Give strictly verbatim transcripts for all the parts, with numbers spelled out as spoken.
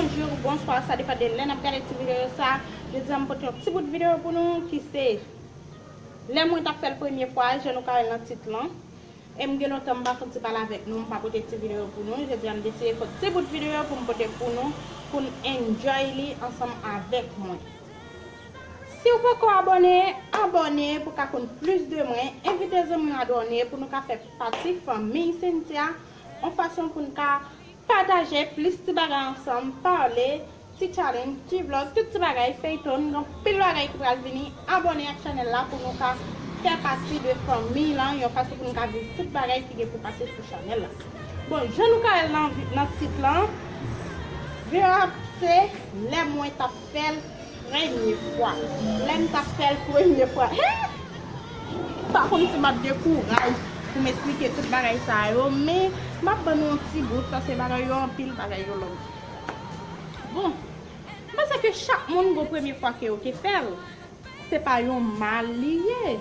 bonjou, bonswa, sa depann de lè n ap gade ti videyo sa. Jodi a m pote yon ti bout videyo pou nou ki se lè mwen t ap fè l premye fwa, jan nou ka wè l nan tit lan. E m gen lontan m pa soti pale avèk nou, m pa pote ti videyo pou nou. Jodi a m deside fè ti bout videyo pou m pote pou nou, pou n enjoy li ansanm avèk mwen. Si w poko abòne, abòne pou w ka konn plis de mwen. Envite zanmi w abòne pou nou ka fè pati fanmi Cynthia, yon fason pou n ka pataje plis ti bagay ansanm, pale, ti challenge, ti vlog, tout ti bagay, feyton, gen anpil bagay ki pral vini. Abòne ak chanèl la pou nou ka fè pati de fanmi lan, yon fason pou nou ka viv tout bagay ki gen pou pase sou chanèl la. Bon, jan nou ka wè l nan, nan tit lan, videyo a se lè mwen t ap fè l premye fwa. Lè m t ap fè l premye fwa. He! M pa konn si m ap gen kouraj pou m esplike tout bagay sa yo, men m ap ban nou yon ti bout, paske bagay yo anpil, bagay yo long. Bon, m panse ke chak moun gon premye fwa ke yo te fè l. Se pa yon mal li ye.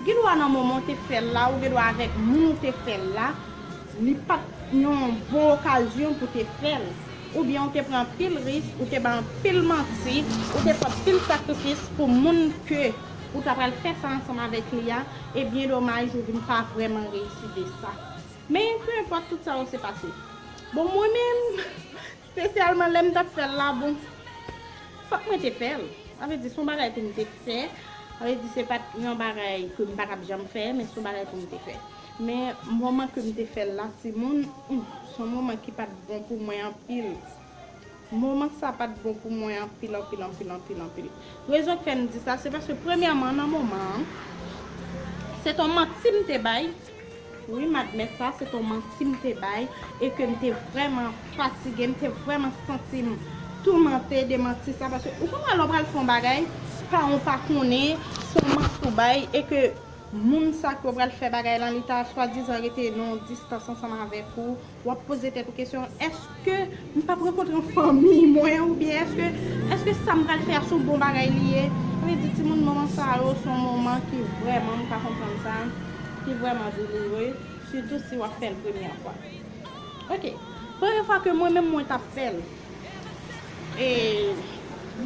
Gen dwa nan moman w te fè l la, ou gen dwa avèk moun ou te fè l la, li pa t yon bon okazyon pou te fè l. Oubyen ou te pran anpil risk, ou te bay anpil manti, ou te fè anpil sakrifis pou moun ke ou ta pral fè sa ansanm avèk li a, e byen domaj ou vin pa vrèman reyisi de sa. Men, peu importe, tout sa yo se pase. Bon, mwen menm, espesyalman lè m t ap fè l la, bon, fòk mwen te fè l. Sa vle di, se yon bagay pou m te fè. Sa vle di, se pa t yon bagay ke m pa t ap janm fè, men se yon bagay pou m te fè. Men, moman ke m te fè l la, timoun, hmm, se yon moman ki pa t bon pou mwen anpil. Moman sa pa t bon pou mwen anpil, anpil, anpil, anpil, anpil. Rezon k fè m di sa, se paske, premyèman, nan moman an, se t yon manti m te bay. Wi, m admèt sa, se t yon manti m te bay e ke m te vrèman fatige, m te vrèman santi m toumante de manti sa, paske ou konprann lè w pral fè yon bagay, paran w pa konnen, se yon manti w bay e ke moun sa ke w pral fè bagay lan, li ta swadizan rete nan yon distans ansanm avèk ou, w ap poze tèt ou kesyon, èske m p ap rankontre yon fanmi mwen, oubyen èske, èske sa m pral fè a se yon bon bagay li ye? Sa vle di, timoun, moman sa yo, se yon moman ki vrèman, m ka konprann sa, ki vrèman douloure, sitou si w ap fè l premyè fwa. Ok, premyè fwa ke mwen menm mwen t ap fè l, e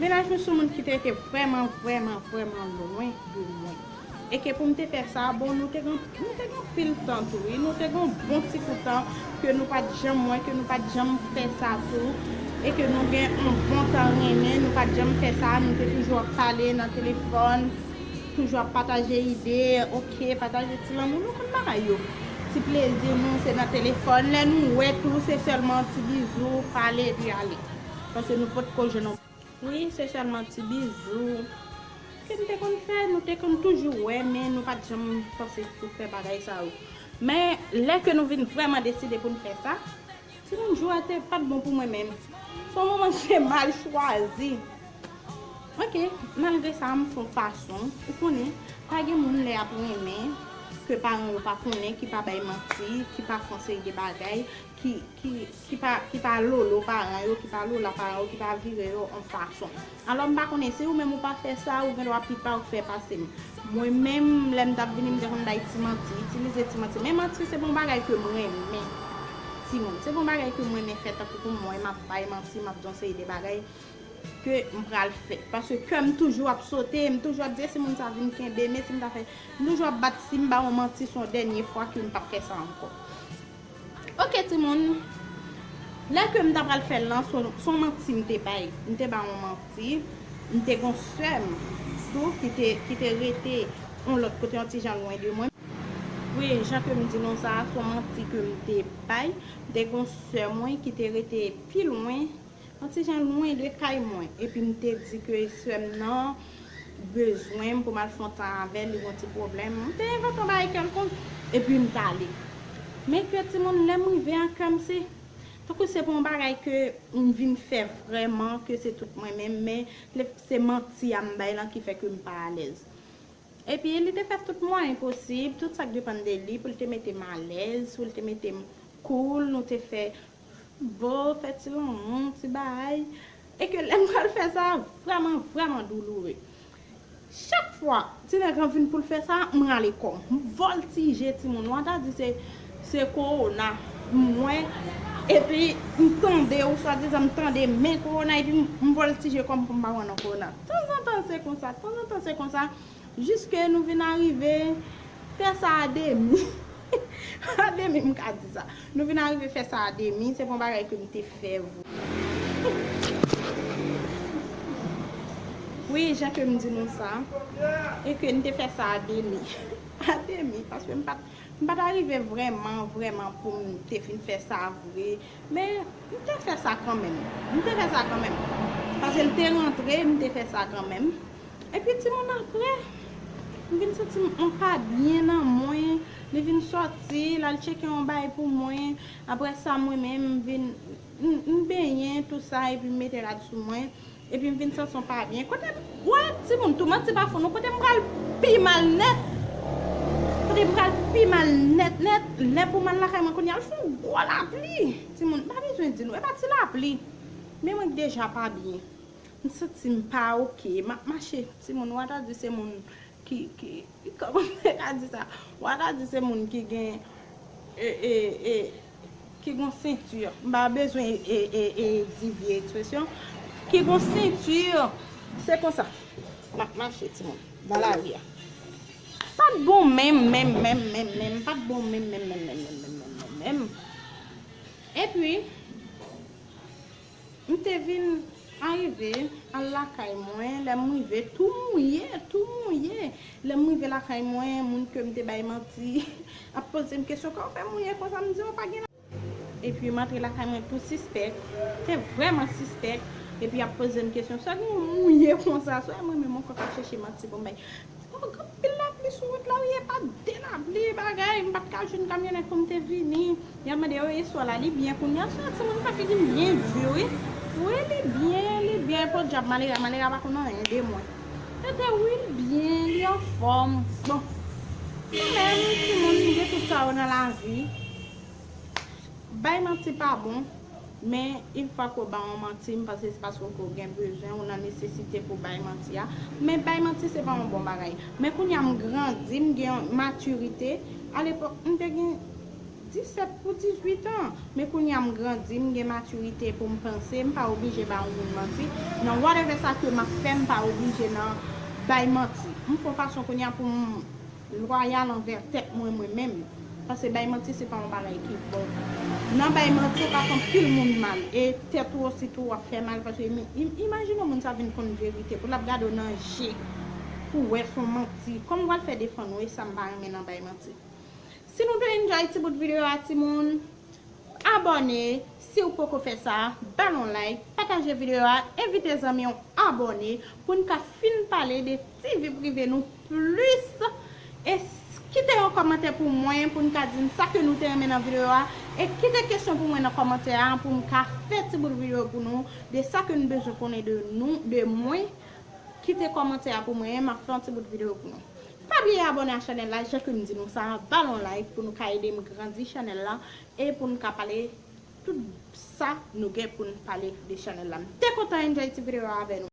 mennaj mwen se yon moun ki te rete vrèman, vrèman, vrèman lwen de mwen. E ke pou m te fè sa, bon, nou te gen, nou te gen anpil tan tou, wi. Nou te gen yon bon ti kou tan ke nou pa t janm wè, ke nou pa t janm fè sa tou. E ke nou gen yon bon tan renmen, nou pa t janm fè sa, nou te toujou ap pale nan telefòn, toujou ap pataje ide, ok, pataje ti lanmou, nou konn bagay yo. Ti plezi nou, se nan telefòn. Lè nou wè tou, se sèlman ti bizou, pale, epi ale. Paske nou potko jwenn yon Wi, se sèlman ti bizou ke m te konn fè, nou te konn toujou wè, men nou pa t janm panse pou fè bagay sa yo. Men lè ke nou vin vrèman deside pou n fè sa, timoun, jou a te pa t bon pou mwen menm. Se yon moman ki te mal chwazi. Ok, malgre sa, m fè yon fason, ou konnen, pa gen moun lè y ap renmen, ke paran yo pa konnen, ki pa bay manti, ki pa fè yon seri de bagay, ki, ki, ki pa, ki pa lolo paran yo, ki pa lola paran yo, ki pa vire yo yon fason. Alò, m pa konnen, si ou menm ou pa fè sa, ou gen dwa pi pa ou fè pase m. Mwen menm, lè m t ap vini, m te konn bay ti manti, itilize ti manti. Men manti, se pa yon bagay ke m renmen, timoun. Se pa yon bagay ke m renmen fè, tankou pou mwen, m ap bay manti, m ap di yon seri de bagay ke m pral fè. Paske kè m toujou ap sote, m toujou ap di, e si moun sa vin kenbe m, e si m ta fè, m toujou ap bat, si m ba yon manti, se yon dènye fwa ke m p ap fè sa ankò. Ok, timoun. Lè ke m ta pral fè l lan, se yon, se yon manti m te bay. M te bay yon manti. M te gen yon sè m tou ki te, ki te rete yon lòt kote, yon ti jan lwen de mwen. Wi, jan ke m di nou sa, se yon manti ke m te bay. M te gen yon sè mwen ki te rete pi lwen, yon ti jan lwen de kay mwen. Epi m te di ke sè m nan bezwen m pou m al fè yon tan avè l, li gen yon ti pwoblèm. M te envante yon bagay kèlkonk, epi m t ale. Men ke timoun, lè m rive an kè m, se tankou se pa yon bagay ke m vin fè vrèman, ke se tout mwen menm, men se manti a m bay lan ki fè ke m pa alèz. Epi li te fè tout mwayen posib, tout sa k depann de li, pou l te mete m alèz, pou l te mete m cool, nou te fè bo, fè ti lanmou, ti bagay. E ke lè m pral fè sa, vrèman, vrèman douloure. Chak fwa ti nèg lan vin pou l fè sa, m rale kò m. M vòltije timoun. Ou ta di se, se kowona. M wè, Epi m tande, ou swadizan m tande men kowona, epi m, m vòltije kò m pou m pa pran nan kowona. Tanzantan se konsa, tanzantan se konsa, jiske nou vin arive fè sa a demi. A demi, m ka di sa. Nou vin arive fè sa a demi, se pa yon bagay ke m te fè vre. Wi, jan ke m di nou sa, e ke m te fè sa a demi. A demi, paske m pa t, m pa t arive vrèman, vrèman pou m te fin fè sa vre. Men, m te fè sa kanmenm. M te fè sa kanmenm. Paske l te rantre, m te fè sa kanmenm. Epi, timoun, apre, m vin santi m, m pa byen nan mwen. Li vin sòti, l al tcheke yon bagay pou mwen. Apre sa, mwen menm, m vin, m, m benyen, tou sa, epi m mete rad sou mwen. Epi m vin santi m pa byen. Kote m, wè, timoun, tou manti pa fò non, kote m pral pi mal nèt. Kote m pral pi mal nèt, nèt, lè pou m al lakay mwen kounye a, l fè yon gwo lapli. Timoun, m pa bezwen di nou, e pa ti lapli. Men mwen k deja pa byen. M santi m pa oke. M ap mache, timoun, w a ta di se moun ki, ki, kòman m te ka di sa? W a ta di se moun ki gen, e, e, e, ki gon senti. M pa bezwen, e, e, e, di vye ekspresyon. Ki gon senti, se konsa. M ap mache, timoun, nan lari a. Pa t bon menm, menm, menm, menm, menm. Pa t bon menm, menm, menm, menm, menm, menm, menm, menm, menm. Epi, m te vin arive al lakay mwen, lè m rive, tou mouye, tou mouye. Lè m rive lakay mwen, moun ke m te bay manti ap poze m kesyon, "Kòman w fè mouye konsa?" M di, "Yo pa gen." Epi m antre lakay mwen tou sispèk, te vrèman sispèk. Epi y ap poze m kesyon, "Sa gen w mouye konsa?" Sou mwen menm ankò k ap chèche manti pou m bay. Oh, gen anpil lapli sou wout la, wi, e pa de lapli, bagay, m pa t ka jwenn kamyonèt pou m te vini. Y ap mande, "Oh, e swa la, li byen kounye a?" Swa timoun fè figi m byen di, wi. Wi, li byen, li byen, podyab, malera, malera pa konn anyen de mwen. Tete, wi, li byen, li anfòm. Bon, kanmenm, timoun, gen tout sa yo nan lavi. Bay manti pa bon, men yon fwa ke w ba yon manti, m panse se paske ke w gen bezwen, ou nan nesesite pou w bay manti a. Men bay manti se pa yon bon bagay. Men kounye a m grandi, m gen yon matirite. Alepòk, m te gen disèt pou dizuit an. Men kounye a m grandi, m gen matirite pou m panse, m pa oblije ba yon moun manti. Nan whatever sa ke m ap fè, m pa oblije nan bay manti. M fè yon fason kounye a pou m lwayal anvè tèt mwen, mwen menm. Paske bay manti se pa yon bagay ki bon. Nan bay manti, w ka fè anpil moun mal. E tèt ou osi tou, w ap fè mal. Paske im-, im-, imajine yon moun sa vin konn verite, pou l ap gade w nan je, pou w wè se yon manti. Kòman w pral fè defann ou? E sa m pa renmen nan bay manti. Si nou te enjoy ti bout videyo a, timoun, abòne si w poko fè sa, ba l yon like, pataje videyo a, envite zanmi w abòne pou n ka fin pale de ti vi prive nou plis. E s-, kite yon kòmantè pou mwen, pou n ka di m sa ke nou te renmen nan videyo a. E kite kesyon pou mwen nan kòmantè a, pou m ka fè ti bout videyo pou nou, de sa ke nou bezwen konnen de nou, de mwen. Kite kòmantè a pou mwen, m ap fè yon ti bout videyo pou nou. Pa bliye abòne a chanèl la, jan ke m di nou sa, ba l yon like pou nou ka ede m grandi chanèl la e pou nou ka pale tout sa nou gen pou n pale de chanèl la. M te kontan enjoy ti videyo a avè nou.